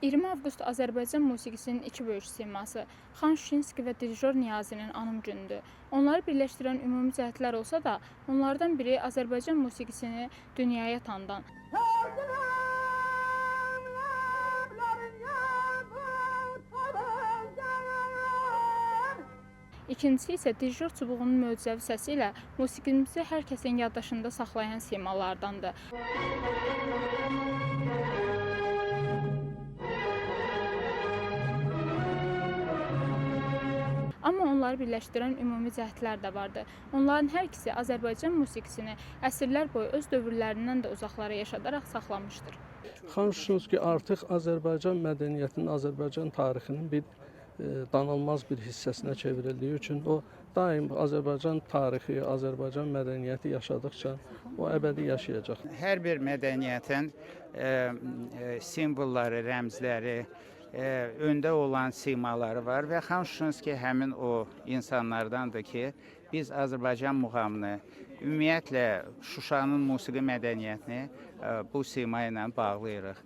20 avqust Azərbaycan musiqisinin iki böyük siması Xan Şuşinski və dirijor Niyazinin anım günüdür. Onları birləşdirən ümumi cəhətlər olsa da, onlardan biri Azərbaycan musiqisini dünyaya tanıdan, İkincisi isə dirijor çubuğunun möcüzəvi səsi ilə musiqimizi hər kəsin yaddaşında saxlayan simalardandır. Amma onları birləşdirən ümumi cəhətlər də vardı. Onların hər ikisi Azərbaycan musiqisini əsrlər boyu öz dövrlərindən də uzaqlara yaşadaraq saxlamışdır. Xan Şuşinski artıq Azərbaycan mədəniyyətinin, Azərbaycan tarixinin bir danılmaz bir hissəsinə çevrildiyi üçün o daim Azərbaycan tarixi, Azərbaycan mədəniyyəti yaşadıkça o əbədi yaşayacaq. Hər bir mədəniyyətin simvolları, rəmzləri, öndə olan simaları var və Xan Şuşinski həmin o insanlardandır ki, biz Azərbaycan muğamını, ümumiyyətlə Şuşanın musiqi mədəniyyətini bu sima ilə bağlayırıq.